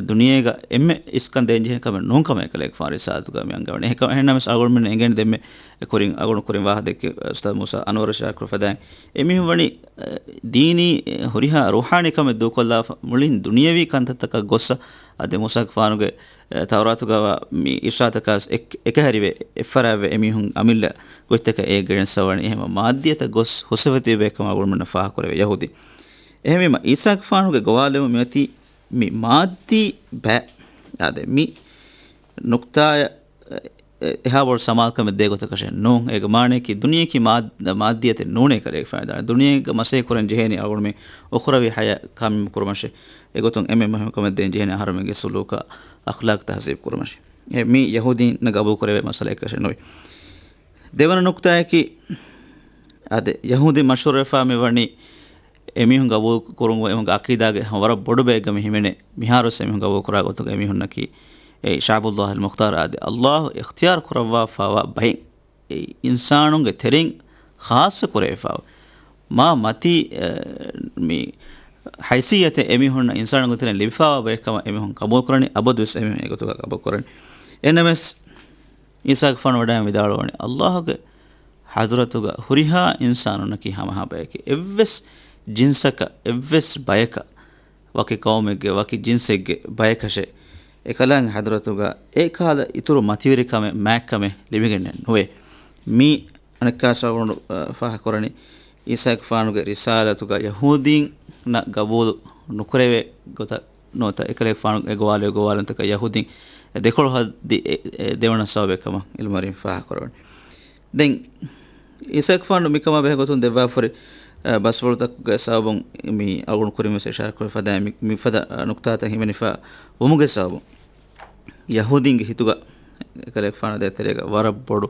ދުނިޔޭގަ އެންމެ އިސްކަން ދޭންޖެހޭ ކަމެއް ނޫން ކަމަށް އެކަލޭގެފާނު ރިސާލަތުގަ މި އަންގަވަނީ. އެހެން ނަމަވެސް އަޅުގަނޑުމެން އެނގޭނެ ދެންމެ ކުރިން އަޅުގަނޑު ކުރިން ވާހަކަ ދެއްކި އުސްތާޛު މޫސާ އަންވަރު ޝާކިރު ފަދައިން އެމީހުން ވަނީ އެ، ދީނީ، އެ، ހުރިހާ ރޫޙާނީ ކަމެއް ދޫކޮށްލާފަ މުޅިން ދުނިޔަވީ ކަންތައްތަކަށް ގޮއްސަ އަދި މޫސާގެފާނުގެ، އެ، ތައުރާތުގަވާ މި އިރްޝާދުތަކާވެސް އެކް-، އެކަހެރިވެ އެއްފަރާތްވެ އެމީހުން އަމިއްލަ ގޮތްތަކަށް އެ ގެނެސްފަވަނީ. އެހެންވެ މާއްދިއްޔަތަށް ގޮސް ހުސްވެތިބޭކަމަށް އަޅުގަނޑުމެންނަށް ފާހަގަކުރެވޭ ޔަހޫދީން. އެހެންވީމަ އީސާގެފާނުގެ ގޮވާލެވުން މިއޮތީ މި މާއްދީ ބައި. އާދެ، މި ނުކްތާޔަށް އެ، އެ، އެހާ ބޮޑު ސަމާލުކަމެއް ދޭ ގޮތަކަށެއް ނޫން. އޭގެ މާނަޔަކީ ދުނިޔެއަކީ މާ-، މާއްދިއްޔަތެއް ނޫނޭ ކަލޭގެފާނު ވިދާޅުވި. ދުނިޔޭގަ މަސައްކަތް ކުރަން ޖެހޭނީ އަޅުގަނޑުމެން އުޚްރަވީ ޙަޔާތް ކާމިލް ކުރުމަށޭ. އެގޮތުން އެންމެ މުހިންމު ކަމެއް ދޭން ޖެހޭނީ އަހަރުމެންގެ ސުލޫކާ އަޚްލާޤް ތަހްޒީބު ކުރުމަށޭ. އެ މީ ޔަހޫދީންނަށް ގަބޫލު ކުރެވޭ މައްސަލައެއްކަށެއް ނުވޭ. ދެވަނަ ނުކްތާއަކީ، އާދެ، ޔަހޫދީން މަޝްވަރާވެފާ މި ވަނީ އެމީހުން ގަބޫލު ކުރުން އެމީހުންގެ އަޤީދާގެ ވަރަށް ބޮޑު ބައެއްގަ މި ހިމެނޭ. މިހާރުވެސް އެމީހުން ގަބޫލު ކުރާ ގޮތުގަ އެމީހުންނަކީ އެ ޝަޢުބުﷲ އަލްމުޚްތާރު އާދެ، ﷲ އިޚްތިޔާރު ކުރައްވާފައިވާ ބައެއް. އެ އިންސާނުންގެ ތެރެއިން ޚާއްޞަ ކުރެވިފައިވާ މާ މަތީ، އެ، މި ހައިސިއްޔަތެއް އެމީހުންނަށް އިންސާނުންގެ ތެރެއިން ލިބިފައިވާ ބައެއްކަމަށް އެމީހުން ގަބޫލު ކުރަނީ. އަބަދުވެސް އެމީހުން އެގޮތުގަ ގަބޫލު ކުރަނީ. އެހެންނަމަވެސް އީސާގެފާނު ވަޑައިން ވިދާޅުވަނީ، ﷲ ގެ ޙަޟްރަތުގަ ހުރިހާ އިންސާނުންނަކީ ހަމަހާ ބަޔެކޭ. އެއްވެސް ޖިންސަކަށް، އެއްވެސް ބަޔަކަށް، ވަކި ޤައުމެއްގެ، ވަކި ޖިންސެއްގެ ބަޔަކަށެއް އެކަލާނގެ ޙަޟްރަތުގަ އެކަހަލަ އިތުރު މަތިވެރިކަމެއް، މާތްކަމެއް ލިބިގެންނެއް ނުވޭ. މީ އަނެއްކާވެސް އަޅުގަނޑު، އަ، ފާހަގަކުރަނީ، އީސާގެފާނުގެ ރިސާލަތުގަ ޔަހޫދީންނަށް ގަބޫލު ނުކުރެވޭ ގޮތަށް ނުވަތަ އެކަލޭގެފާނު އެ ގޮވާލެވި ގޮވާލުންތަކަށް ޔަހޫދީން ދެކޮޅު ހައްދި އެ، އެ ދެވަނަ ސަބަބެއް ކަމަށް ޢިލްމުވެރިން ފާހަގަކުރައްވަނީ. ދެން އީސާގެފާނު މިކަމާ ބެހޭ ގޮތުން ދެއްވާފައި ހުރި، އަ، ބަސްފުޅުތަކުގެ ސަބަބުން މި އަޅުގަނޑު ކުރިން ވެސް އިޝާރާތް ކުރެވިފަދަ މި، މިފަދަ، އަ، ނުކްތާތައް ހިމެނިފަ ވުމުގެ ސަބަބުން ޔަހޫދީންގެ ހިތުގަ އެކަލޭގެފާނާ ދޭތެރޭގަ ވަރަށް ބޮޑު،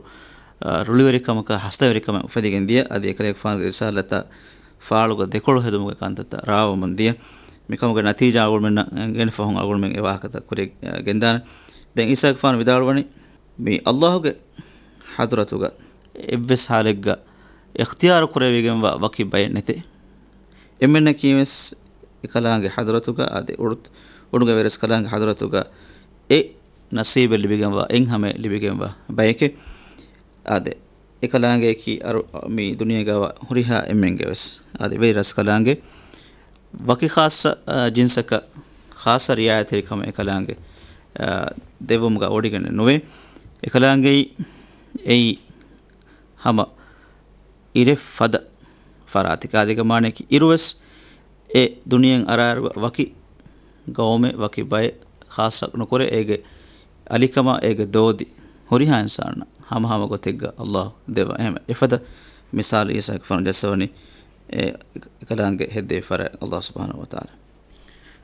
އަ، ރުޅިވެރިކަމަކާ ހަސަދަވެރިކަމެއް އުފެދިގެން ދިޔަ، އަދި އެކަލޭގެފާނުގެ ރިސާލަތަށް ފާޅުގަ ދެކޮޅު ހެދުމުގެ ކަންތައްތައް ރާވަމުން ދިޔަ. މިކަމުގެ ނަތީޖާ އަޅުގަނޑުމެންނަށް ގެނެފަހުން އަޅުގަނޑުމެން އެ ވާހަކަތައް ކުރި، އަ، ގެންދާނެ. ދެން އީސާގެފާނު ވިދާޅުވަނީ، މި ﷲ ގެ ޙަޟްރަތުގަ އެއްވެސް ޙާލެއްގަ އިޚްތިޔާރު ކުރެވިގެންވާ ވަކި ބައެއް ނެތޭ. އެންމެންނަކީވެސް އެކަލާނގެ ޙަޟްރަތުގަ އާދެ، އުޑު-، އުޑުގެ ވެރިޔަސް ކަލާނގެ ޙަޟްރަތުގަ އެ ނަސީބެއް ލިބިގެންވާ، އެއް ހަމައެއް ލިބިގެންވާ ބައެކޭ. އާދެ، އެކަލާނގެއަކީ އަރު-، މި ދުނިޔޭގަވާ ހުރިހާ އެންމެންގެވެސް އާދެ، ވެރިޔަސް ކަލާނގެ ވަކި ޚާއްޞަ، އަ، ޖިންސަކަށް ޚާއްޞަ ރިޢާޔަތްތެރިކަމެއް އެކަލާނގެ، އަ، ދެއްވުމުގަ ވޮޑިގެންނެއް ނުވޭ. އެކަލާނގެއީ އެއީ ހަމަ އިރެއް ފަދަ ފަރާތެއް. އާދެ، އޭގެ މާނައަކީ އިރުވެސް އެ ދުނިޔެއިން އަރާއިރުގަ ވަކި ގައުމެއް، ވަކި ބައެއް ޚާއްޞަ ނުކުރޭ. އޭގެ އަލިކަމާ އޭގެ ދޯދި ހުރިހާ އިންސާނުންނަށް ހަމަހަމަ ގޮތެއްގަ ﷲ ދެއްވާ. އެހެން އެފަދަ މިސާލު އީސާގެފާނު ޖައްސަވަނީ އެ އެކަލާނގެ ހެއްދެވި ފަރާތް ﷲ ސުބްޙާނަހޫ ވަތަޢާލާ.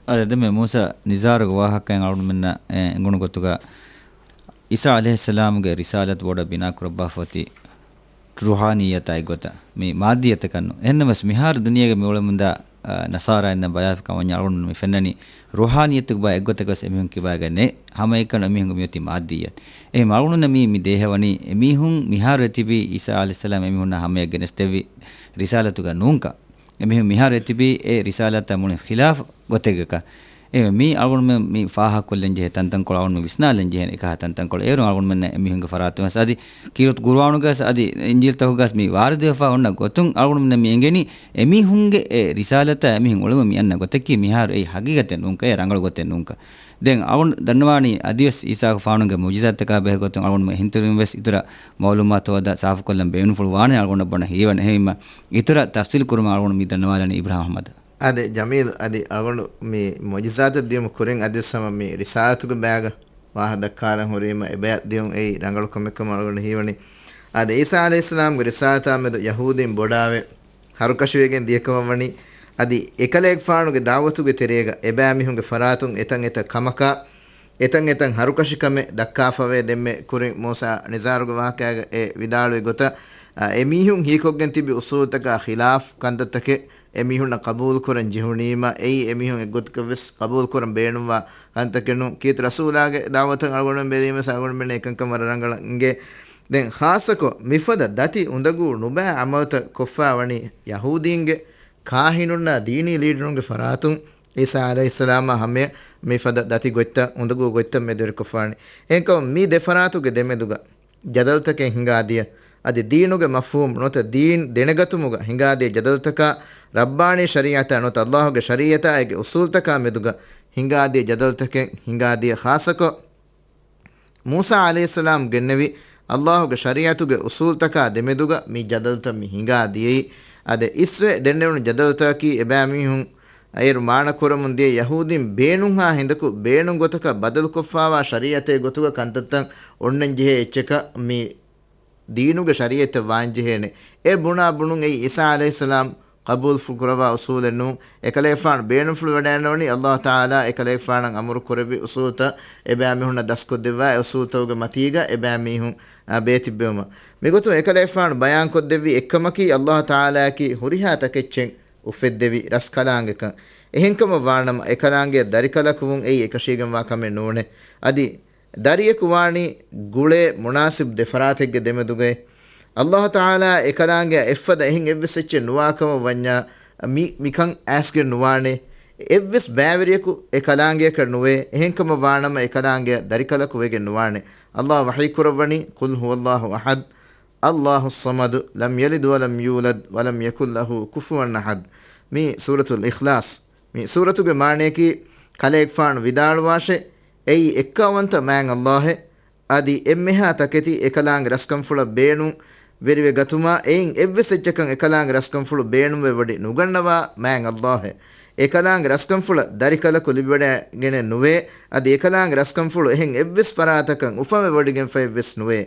އާދެ، ދެންމެ މޫސާ ނިޒާރުގެ ވާހަކައިން އަޅުގަނޑުމެންނަށް އެ އެނގުނު ގޮތުގަ އީސާ ޢަލައިހިއްސަލާމުގެ ރިސާލަތު ބޮޑަށް ބިނާކުރައްވާފަ އޮތީ ރޫޙާނިއްޔަތާ އެއްގޮތަށް، މި މާއްދިއްޔަތަކަށް ނޫން. އެހެންނަމަވެސް، މިހާރު ދުނިޔޭގަ މި އުޅެމުންދާ، އަ، ނަޞާރާއިންނަށް ބަލާފަ ކަމަށް އަޅުގަނޑުމެން މި ފެންނަނީ ރޫޙާނިއްޔަތުގެ ބައެއް އެއްގޮތަކަށް އެމީހުން ކިބާގަންނޭ. ހަމައެކަނި އެމީހުންގެ މިއޮތީ މާއްދިއްޔަތް. އެހެން އަޅުގަނޑުމެންނަށް މީ، މި ދޭހަވަނީ އެމީހުން މިހާރު އެތިބީ އީސާ ޢަލައިހިއްސަލާމް އެމީހުންނާ ހަމަޔަށް ގެނެސްދެއްވި ރިސާލަތުގަ ނޫންކަން. އެމީހުން މިހާރު އެތިބީ އެ ރިސާލަތާ މުޅިން ޚިލާފު ގޮތެއްގަކަށް. އެ މީ އަޅުގަނޑުމެން މި ފާހަގަކޮށްލަން ޖެހޭ ތަންތަންކޮޅު، އަޅުގަނޑުމެން ވިސްނާލަން ޖެހޭ އެކަހަ ތަންތަންކޮޅު. އޭރުން އަޅުގަނޑުމެންނަށް އެމީހުންގެ ފަރާތުން ވެސް އަދި ކީރިތި ޤުރުއާނުގަ ވެސް އަދި އިންޖީލްތަކުގަ ވެސް މި ވާރިދުވެފަ އޮންނަ ގޮތުން އަޅުގަނޑުމެންނަށް މި އެނގެނީ އެމީހުންގެ އެ ރިސާލަތާ އެމީހުން އުޅެމުން މި އަންނަ ގޮތަކީ މިހާރު އެއީ ހަގީގަތެއް ނޫންކަން، އެ ރަނގަޅު ގޮތެއް ނޫންކަން. ދެން އަޅުގަނޑު ދަންނަވާނީ އަދިވެސް އީސާގެފާނުގެ މުޢުޖިޒާތްތަކާ ބެހޭ ގޮތުން އަޅުގަނޑު އެހިންތުރިން ވެސް އިތުރަށް މަޢުލޫމާތު ހޯދާ ސާފުކޮށްލަން ބޭނުންފުޅު ވާނެ އަޅުގަނޑަށް ބޮޑަށް ހީވަނީ. އެހެންވީމަ އިތުރަށް ތަފްޞީލް ކުރުމަށް އަޅުގަނޑު މި ދަންނަވާލަނީ އިބްރާހިމް އަޙްމަދަށް. އާދެ، ޖަމީލް، އަދި އަޅުގަނޑު މި މުޢުޖިޒާތެއް ދިޔުމަށް ކުރިން އަދިވެސް ހަމަ މި ރިސާލަތުގެ ބައިގަ ވާހަ ދައްކާލަން ހުރީމަ އެބަޔަށް ދިޔުން އެއީ ރަނގަޅު ކަމެއް ކަމަށް އަޅުގަނޑު ހީވަނީ. އާދެ، އީސާ ޢަލައިހިއްސަލާމްގެ ރިސާލަތާ މެދު ޔަހޫދީން ބޮޑާވެ ހަރުކަށިވެގެން ދިޔަކަމަށް ވަނީ، އަދި އެކަލޭގެފާނުގެ ދަޢުވަތުގެ ތެރޭގަ އެބައިމީހުންގެ ފަރާތުން އެތަން އެތައް ކަމަކާ، އެތަން އެތަން ހަރުކަށިކަމެއް ދައްކާފަވޭ. ދެންމެ ކުރިން މޫސާ ނިޒާރުގެ ވާހަކައިގަ އެ ވިދާޅުވި ގޮތަށް، އަ، އެމީހުން ހީކޮށްގެން ތިބި އުޞޫލުތަކާ ޚިލާފް ކަންތައްތަކެއް އެމީހުންނަށް ޤަބޫލުކުރަން ޖެހުނީމަ، އެއީ އެމީހުން އެއްގޮތަކަށްވެސް ޤަބޫލުކުރަން ބޭނުންވާ ކަންތަކެއް ނޫން. ކީރިތި ރަސޫލާގެ ދަޢުވަތަށް އަޅުގަނޑުމެން ބެލީމަސް އަޅުގަނޑުމެން އެކަންކަން ވަރަށް ރަނގަޅަށް އިނގޭ. ދެން ޚާއްޞަކޮށް މިފަދަ ދަތި އުނދަގޫ ނުބައި ޢަމަލުތައް ކޮށްފަ ވަނީ ޔަހޫދީންގެ ކާހިނުންނާ ދީނީ ލީޑަރުންގެ ފަރާތުން ޢީސާ ޢަލައިހިއްސަލާމާ ހަމަޔަށް މިފަދަ ދަތި ގޮތްތައް އުނދަގޫ ގޮތްތައް މެދުވެރިކޮށްފާނެ. އެހެންކަމުން މި ދެ ފަރާތުގެ ދެމެދުގަ ޖަދަލުތަކެއް ހިނގާދިޔަ، އަދި ދީނުގެ މަފްހޫމް ނުވަތަ ދީން ދެނެގަތުމުގަ ހިނގާދިޔަ ޖަދަލުތަކާ، ރައްބާނީ ޝަރީޢަތާ ނުވަތަ ﷲގެ ޝަރީޢަތާ އޭގެ އުސޫލްތަކާ މެދުގަ ހިނގާދިޔަ ޖަދަލުތަކެއް ހިނގާދިޔަ. ޚާއްޞަކޮށް، މޫސާ ޢަލައިހިއްސަލާމް ގެންނެވި ﷲގެ ޝަރީޢަތުގެ އުސޫލްތަކާ ދެމެދުގަ މި ޖަދަލުތައް މި ހިނގާ ދިޔައީ. އަދި އިސްވެ ދެންނެވުނު ޖަދަލުތަކަކީ އެބައިމީހުން އޭރު މާނަކުރަމުން ދިޔަ ޔަހޫދީން ބޭނުންހާ ހިނދަކު ބޭނުން ގޮތަކަށް ބަދަލުކޮށްފާވާ ޝަރީޢަތެއް ގޮތުގަ ކަންތައްތައް އޮންނަން ޖެހޭ އެއްޗަކަށް މި ދީނުގެ ޝަރީޢަތެއް ވާންޖެހޭނެ. އެ ބުނާ ބުނުން އެއީ ޢީސާ ޢަލައިހިއްސަލާމް ޤަބޫލުފުޅު ކުރައްވާ އުސޫލެއް ނޫން. އެކަލޭގެފާނު ބޭނުންފުޅު ވަޑައިންނަވަނީ ﷲ ތަޢާލާ އެކަލޭގެފާނަށް އަމުރު ކުރެއްވި އުސޫލްތައް އެބައިމީހުންނަށް ދަސްކޮށްދެއްވާ އެ އުސޫލްތަކުގެ މަތީގަ އެބައިމީހުން، އާ، ބޭތިއްބެވުމަށް. މިގޮތުން އެކަލޭގެފާނު ބަޔާންކޮށްދެއްވި އެއްކަމަކީ ﷲ ތަޢާލާއަކީ ހުރިހާ ތަކެއްޗެއް އުފެއްދެވި ރަސްކަލާނގެކަން. އެހެންކަމަށް ވާނަމަ އެކަލާނގެއަށް ދަރިކަލަކު ވުން އެއީ އެކަށީގެންވާ ކަމެއް ނޫނޭ. އަދި ދަރިޔަކު ވާނީ ގުޅޭ މުނާސިބު ދެފަރާތެއްގެ ދެމެދުގައި. ﷲ ތަޢާލާ އެކަލާނގެއަށް އެއްފަދަ އެހެން އެއްވެސް އެއްޗެއް ނުވާކަމަށް ވަންޏާ، މި، މިކަން އައިސްގެން ނުވާނެ. އެއްވެސް ބައިވެރިޔަކު އެކަލާނގެއަކަށް ނުވޭ. އެހެންކަމަށް ވާނަމަ އެކަލާނގެއަށް ދަރިކަލަކު ވެގެން ނުވާނެ. ﷲ ވަޙީ ކުރައްވަނީ، قل هو الله أحد، الله الصمد، لم يلد ولم يولد، ولم يكن له كفوا أحد. މި ސޫރަތުލް އިޚްލާޞް. މި ސޫރަތުގެ މާނަޔަކީ، ކަލޭގެފާނު ވިދާޅުވާށޭ، އެއީ އެއްކައުވަންތަ މާތް ﷲ އޭ. އަދި އެންމެހާ ތަކެތި އެކަލާނގެ ރަސްކަންފުޅަށް ބޭނުން ވެރިވެ ގަތުމާ، އެއިން އެއްވެސް އެއްޗަކަށް އެކަލާނގެ ރަސްކަންފުޅު ބޭނުންވެވޮޑި ނުގަންނަވާ މާތް ﷲ އޭ. އެކަލާނގެ ރަސްކަންފުޅަށް ދަރިކަލަކު ލިބިވަޑައިގެނެއް ނުވޭ. އަދި އެކަލާނގެ ރަސްކަންފުޅު އެހެން އެއްވެސް ފަރާތަކަށް އުފަންވެވޮޑިގެންފައެއްވެސް ނުވޭ.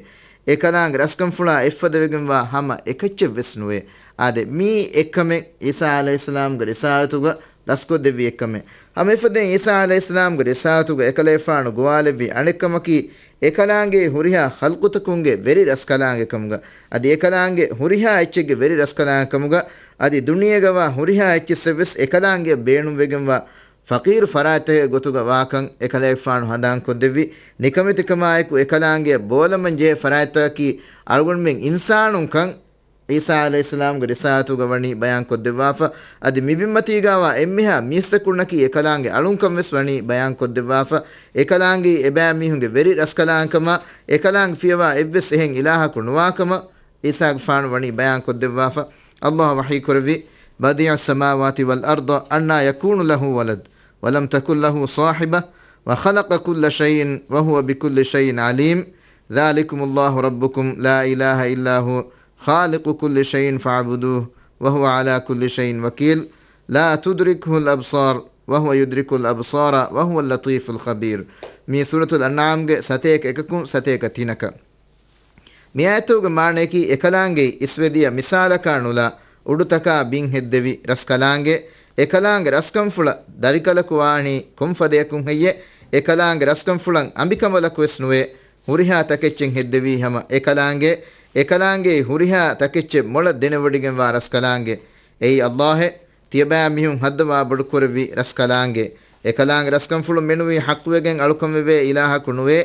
އެކަލާނގެ ރަސްކަންފުޅާ އެއްފަދަވެގެންވާ ހަމަ އެކައްޗެއްވެސް ނުވޭ. އާދެ، މީ އެއްކަމެއް ޢީސާ ޢަލައިހިއްސަލާމްގެ ރިސާލަތުގަ ދަސްކޮށްދެއްވި އެއްކަމެއް. ހަމައެފަދައިން ޢީސާ ޢަލައިހިއްސަލާމްގެ ރިސާލަތުގަ އެކަލޭފާނު ގޮވާލެއްވި އަނެއްކަމަކީ، އެކަލާނގެ ހުރިހާ ޚަލްޤުތަކުންގެ ވެރި ރަސްކަލާނގެކަމުގަ، އަދި އެކަލާނގެ ހުރިހާ އެއްޗެއްގެ ވެރި ރަސްކަލާނގެކަމުގަ، އަދި ދުނިޔޭގަވާ ހުރިހާ އެއްޗިއްސެއްވެސް އެކަލާނގެއަށް ބޭނުންވެގެންވާ ފަޤީރު ފަރާތްތަކެއް ގޮތުގަ ވާކަން އެކަލޭގެފާނު ހަނދާންކޮށްދެއްވި. ނިކަމެތިކަމާއެކު އެކަލާނގެއަށް ބޯލަމަން ޖެހޭ ފަރާތްތަކަކީ އަޅުގަނޑުމެން އިންސާނުންކަން ޢީސާ ޢަލައިހިއްސަލާމްގެ ރިސާލަތުގަ ވަނީ ބަޔާންކޮށްދެއްވާފަ. އަދި މިބިންމަތީގާވާ އެންމެހާ މީސްތަކުންނަކީ އެކަލާނގެ އަޅުންކަން ވެސް ވަނީ ބަޔާންކޮށްދެއްވާފަ. އެކަލާނގެ އެބައިމީހުންގެ ވެރި ރަސްކަލާނގެކަމާ، އެކަލާނގެ ފިޔަވާ އެއްވެސް އެހެން އިލާހަކު ނުވާކަމަށް ޢީސާގެފާނު ވަނީ ބަޔާންކޮށްދެއްވާފަ. ﷲ ވަޙީކުރެއްވި، بديع السماوات والأرض، أنى يكون له ولد، ولم تكن له صاحبة، وخلق كل شيء، وهو بكل شيء عليم، ذلكم الله ربكم لا إله إلا هو، خالق كل شيء فاعبدوه، وهو على كل شيء وكيل، لا تدركه الأبصار، وهو يدرك الأبصار، وهو اللطيف الخبير. މީ ސޫރަތުލް އަންޢާމްގެ ސަތޭކަ އެކަކުން ސަތޭކަ ތިނަކަށް. މި އާޔަތުގެ މާނަޔަކީ، އެކަލާނގެ އިސްވެދިޔަ މިސާލަކާ ނުލާ، އުޑުތަކާ ބިން ހެއްދެވި ރަސްކަލާނގެ، އެކަލާނގެ ރަސްކަންފުޅަށް ދަރިކަލަކު ވާނީ ކޮންފަދަޔަކުން ހެއްޔެ؟ އެކަލާނގެ ރަސްކަންފުޅަށް އަނބިކަނބަލަކު ވެސް ނުވޭ. ހުރިހާ ތަކެއްޗެއް ހެއްދެވީ ހަމަ އެކަލާނގެ، އެކަލާނގެ ހުރިހާ ތަކެއްޗެއް މޮޅަށް ދެނެވޮޑިގެންވާ ރަސްކަލާނގެ. އެއީ ﷲ އޭ. ތިޔަބައިމީހުން ހައްދަވާ ބޮޑުކުރެއްވި ރަސްކަލާނގެ. އެކަލާނގެ ރަސްކަންފުޅު މެނުވީ ޙައްޤުވެގެން އަޅުކަންވެވޭ އިލާހަކު ނުވޭ.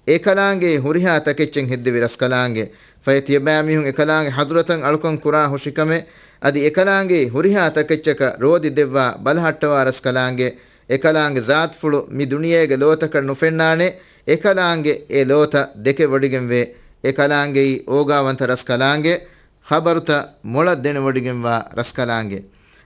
އެކަލާނގެ ހުރިހާ ތަކެއްޗެއް ހެއްދެވި ރަސްކަލާނގެ. ފަހެ ތިޔަބައިމީހުން އެކަލާނގެ ޙަޟްރަތަށް އަޅުކަން ކުރާ ހުށިކަމެއް، އަދި އެކަލާނގެ ހުރިހާ ތަކެއްޗަކަށް ރޯދި ދެއްވާ ބަލަހައްޓަވާ ރަސްކަލާނގެ. އެކަލާނގެ ޒާތުފުޅު މި ދުނިޔޭގެ ލޯތަކަށް ނުފެންނާނެ. އެކަލާނގެ އެ ލޯތައް ދެކެވޮޑިގެންވޭ. އެކަލާނގެއީ އޯގާވަންތަ ރަސްކަލާނގެ. ޚަބަރުތައް މޮޅަށް ދެނެވޮޑިގެންވާ ރަސްކަލާނގެ.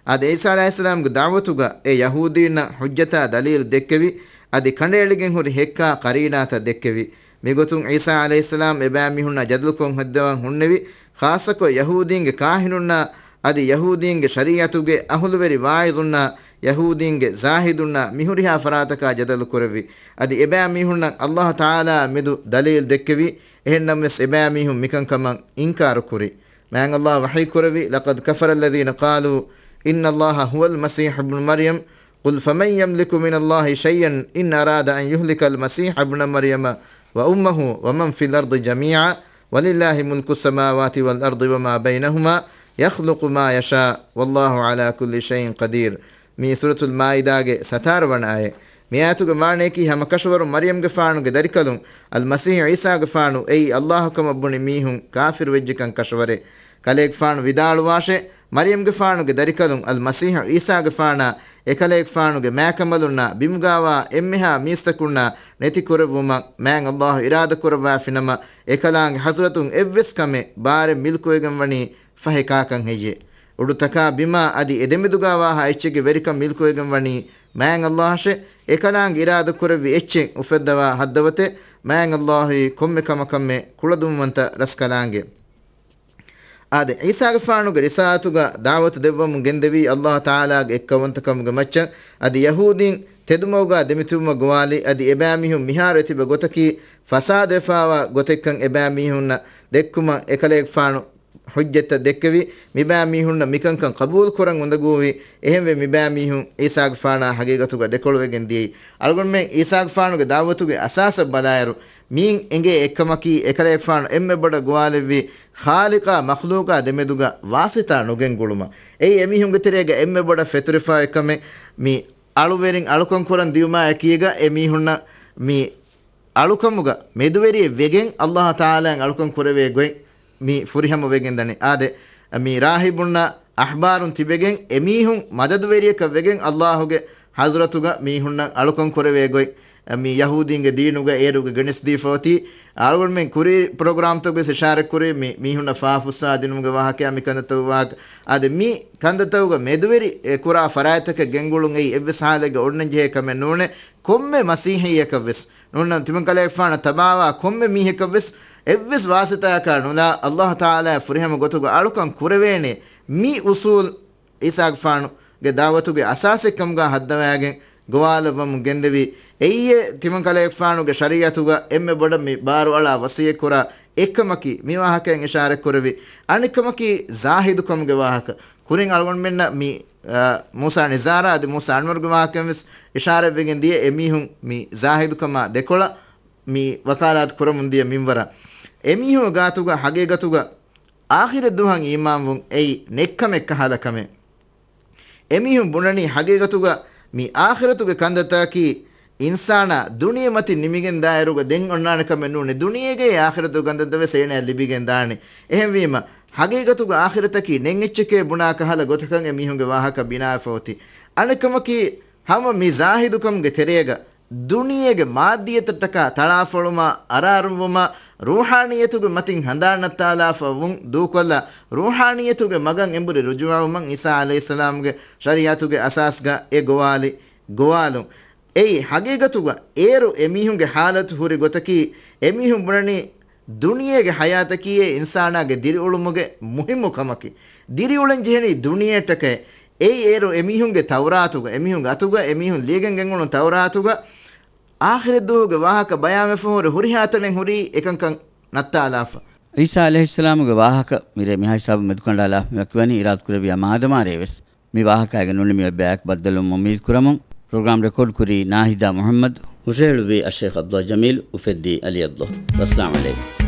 އާދެ، ޢީސާ ޢަލައިހިއްސަލާމްގެ ދަޢުވަތުގަ އެ ޔަހޫދީންނަށް ޙުއްޖަތާ ދަލީލު ދެއްކެވި، އަދި ކަނޑައެޅިގެން ހުރި ހެއްކާ ޤަރީނާތައް ދެއްކެވި. މިގޮތުން ޢީސާ ޢަލައިހިއްސަލާމް އެބައިމީހުންނާ ޖަދަލުކޮށް ހެއްދަވަން ހުންނެވި، ޚާއްޞަކޮށް ޔަހޫދީންގެ ކާހިނުންނާ އަދި ޔަހޫދީންގެ ޝަރީޢަތުގެ އަހުލުވެރި ވާޢިޡުންނާ ޔަހޫދީންގެ ޒާހިދުންނާ މިހުރިހާ ފަރާތަކާ ޖަދަލު ކުރެއްވި. އަދި އެބައިމީހުންނަށް ﷲ ތަޢާލާ މެދު ދަލީލު ދެއްކެވި. އެހެންނަމަވެސް އެބައިމީހުން މިކަންކަމަށް އިންކާރު ކުރި. މާތް ﷲ ވަޙީކުރެއްވި، لقد كفر الذين قالوا إن الله هو المسيح ابن مريم، قل فمن يملك من الله شيئا إن أراد أن يهلك المسيح ابن مريم وأمه ومن في الأرض جميعا ولله ملك السماوات والأرض وما بينهما يخلق ما يشاء والله على كل شيء قدير. މީ ސޫރަތުލް މާއިދާގެ ސަތާރަ ވަނަ އާޔަތް. މި އާޔަތުގެ މާނަޔަކީ، ހަމަ ކަށަވަރުން މަރްޔަމްގެފާނުގެ ދަރިކަލުން އަލްމަސީޙު ޢީސާގެފާނު އެއީ ﷲ ކަމަށް ބުނި މީހުން ކާފިރު ވެއްޖެކަން ކަށަވަރެއް. ކަލޭގެފާނު ވިދާޅުވާށޭ، މަރްޔަމްގެފާނުގެ ދަރިކަލުން އަލްމަސީޙު ޢީސާގެފާނާ އެކަލޭގެފާނުގެ މާކަމަލުންނާ ބިމުގާވާ އެންމެހާ މީސްތަކުންނާ ނެތިކުރެއްވުމަށް މާތް ﷲ އިރާދަކުރައްވާފިނަމަ، އެކަލާނގެ ޙަޟްރަތުން އެއްވެސް ކަމެއް ބާރެއް މިލްކުވެގެން ވަނީ ފަހެ ކާކަށް ހެއްޔޭ؟ އުޑުތަކާ ބިމާ އަދި އެދެމެދުގާ ވާހާ އެއްޗެއްގެ ވެރިކަން މިލްކުވެގެން ވަނީ މާތް ﷲ އަށެ. އެކަލާނގެ އިރާދަކުރެއްވި އެއްޗެއް އުފެއްދަވާ ހައްދަވަތެއް މާތް ﷲ އީ ކޮންމެ ކަމަކަށްމެ ކުޅަދުންވަންތަ ރަސްކަލާނގެ. އާދެ، ޢީސާގެފާނުގެ ރިސާލަތުގަ ދަޢުވަތު ދެއްވަމުން ގެންދެވީ ﷲ ތަޢާލާގެ އެއްކައުވަންތަކަމުގެ މައްޗަށް. އަދި ޔަހޫދީން ތެދުމަގުގާ ދެމިތިބުމަށް ގޮވާލި، އަދި އެބައިމީހުން މިހާރު އެތިބަ ގޮތަކީ ފަސާދަވެފާވާ ގޮތެއްކަން އެބައިމީހުންނަށް ދެއްކުމަށް އެކަލޭގެފާނު ޙުއްޖަތްތައް ދެއްކެވި. މިބައިމީހުންނަށް މިކަންކަން ޤަބޫލުކުރަން އުނދަގޫވި. އެހެންވެ، މިބައިމީހުން ޢީސާގެފާނާ ޙަޤީޤަތުގަ ދެކޮޅުވެގެން ދިޔައީ. އަޅުގަނޑުމެން ޢީސާގެފާނުގެ ދަޢުވަތުގެ އަސާސަށް ބަލާއިރު، މީން އެނގޭ އެއްކަމަކީ، އެކަލޭގެފާނު އެންމެ ބޮޑަށް ގޮވާލެއްވީ، ޚާލިޤާ މަޚްލޫޤާ ދެމެދުގަ ވާސިޠާ ނުގެންގުޅުމަށް. އެއީ އެމީހުންގެ ތެރޭގަ އެންމެ ބޮޑަށް ފެތުރިފައި އޮތްކަމެއް. މި އަޅުވެރިން އަޅުކަން ކުރަން ދިޔުމާ އެކީގަ އެމީހުންނަށް މި އަޅުކަމުގަ މެދުވެރިއެއް ވެގެން، ﷲ ތަޢާލާއަށް އަޅުކަން ކުރެވޭ ގޮތް މި ފުރިހަމަ ވެގެން ދަނީ. އާދެ، މި ރާހިބުންނާ އަޙްބާރުން ތިބެގެން އެމީހުން މަދަދުވެރިޔަކަށް ވެގެން ﷲ ގެ ޙަޟްރަތުގަ މީހުންނަށް އަޅުކަން ކުރެވޭ ގޮތް، މި ޔަހޫދީންގެ ދީނުގަ އޭރުގަ ގެނެސްދީފަ އޮތީ. އަޅުގަނޑުމެން ކުރީ ޕްރޮގްރާމްތަކުގަ އިޝާރަތް ކުރީ މި މީހުންނަށް ފާފުއްސާ ދިނުމުގެ ވާހަކަޔާ މި ކަންތައްތަކުގެ ވާހަކަ. އާދެ، މި ކަންތައްތަކުގަ މެދުވެރި އެ ކުރާ ފަރާތްތަކެއް ގެންގުޅުން އެއީ އެއްވެސް ޙާލެއްގަ އޮންނަން ޖެހޭ ކަމެއް ނޫނޭ. ކޮންމެ މަސީޙީއަކަށްވެސް ނޫން، ތިމަން ކަލޭގެފާނަށް ތަބާވާ ކޮންމެ މީހަކަށްވެސް އެއްވެސް ވާސިޠާއަކާ ނުލާ، ﷲ ތަޢާލާއަށް ފުރިހަމަ ގޮތުގަ އަޅުކަން ކުރެވޭނޭ. މި އުޞޫލް ޢީސާގެފާނުގެ ދަޢުވަތުގެ އަސާސެއްކަމުގަ ހައްދަވާގެން ގޮވާލައްވަމުން ގެންދެވީ. އެއީ ތިމަން ކަލޭގެފާނުގެ ޝަރީޢަތުގަ އެންމެ ބޮޑަށް މި ބާރުއަޅާ ވަޞިއްޔަތްކުރާ އެއްކަމަކީ، މި ވާހަކައިން އިޝާރަތްކުރެވި އަނެއްކަމަކީ ޒާހިދުކަމުގެ ވާހަކަ. ކުރިން އަޅުގަނޑުމެންނަށް މި، އާ، މޫސާ ނިޒާރާ އަދި މޫސާ އަންވަރުގެ ވާހަކައިން ވެސް އިޝާރަތްވެގެން ދިޔަ އެމީހުން މި ޒާހިދުކަމާ ދެކޮޅަށް މި ވަކާލާތު ކުރަމުން ދިޔަ މިންވަރަށް. އެމީހުން ގާތުގަ ޙަޤީޤަތުގަ އާޚިރަތް ދުވަހަށް އީމާންވުން އެއީ ނެއްކަމެއް ކަހަލަ ކަމެއް. އެމީހުން ބުނަނީ ޙަޤީޤަތުގަ މި އާޚިރަތުގެ ކަންތައްތަކަކީ އިންސާނާ ދުނިޔެ މަތިން ނިމިގެން ދާއިރުގަ ދެން އޮންނާނެ ކަމެއް ނޫނޭ. ދުނިޔޭގައި އާޚިރަތުގެ ކަންތައްތައް ވެސް އޭނަޔަށް ލިބިގެން ދާނެ. އެހެންވީމަ، ޙަޤީޤަތުގަ އާޚިރަތަކީ ނެތް އެއްޗެކޭ ބުނާ ކަހަލަ ގޮތަކަށް އެމީހުންގެ ވާހަކަ ބިނާވެފަ އޮތީ. އަނެއްކަމަކީ، ހަމަ މި ޒާހިދުކަމުގެ ތެރޭގަ ދުނިޔޭގެ މާއްދިއްޔަތަށްޓަކާ ތަޅާފޮޅުމާ، އަރާރުންވުމާ، ރޫޙާނިއްޔަތުގެ މަތިން ހަނދާން ނައްތާލާފަ ވުން ދޫކޮށްލާ، ރޫޙާނިއްޔަތުގެ މަގަށް އެނބުރި ރުޖޫޢަވުމަށް ޢީސާ ޢަލައިހިއްސަލާމުގެ ޝަރީޢަތުގެ އަސާސްގަ އެ ގޮވާލި ގޮވާލުން. އެއީ ޙަޤީޤަތުގަ އޭރު އެމީހުންގެ ޙާލަތު ހުރި ގޮތަކީ، އެމީހުން ބުނަނީ ދުނިޔޭގެ ޙަޔާތަކީ އެ އިންސާނާގެ ދިރިއުޅުމުގެ މުހިއްމު ކަމަކީ. ދިރިއުޅެން ޖެހެނީ ދުނިޔެއަށްޓަކައި. އެއީ އޭރު އެމީހުންގެ ތައުރާތުގަ، އެމީހުންގެ އަތުގަ، އެމީހުން ލިޔެގެން ގެންގުޅުނު ތައުރާތުގަ އާޚިރަތްދުވަހުގެ ވާހަކަ ބަޔާންވެފަ ހުރި ހުރިހާ ތަނެއް ހުރީ އެކަންކަން ނައްތާލާފަ. ޢީސާ ޢަލައިހިއްސަލާމުގެ ވާހަކަ މިރޭ މިހާ ހިސާބުން މެދުކަނޑާލާފަ މިވަކިވަނީ އިރާދަކުރެއްވިޔާ މާދަމާރޭ ވެސް. މި ވާހަކައިގެ ނުނިމި އޮތް ބަޔަކު ބައްދަލުވުމަށް އުއްމީދު ކުރަމުން، ޕްރޮގްރާމް ރެކޯޑް ކުރީ ނާހިދާ މުޙައްމަދު، ހުށަހެޅުއްވީ އައްޝޭޚް ޢަބްދުﷲ ޖަމީލު، އުފެއްދީ ޢަލީ ޢަބްދުﷲ. ވައްސަލާމް ޢަލައިކުމް.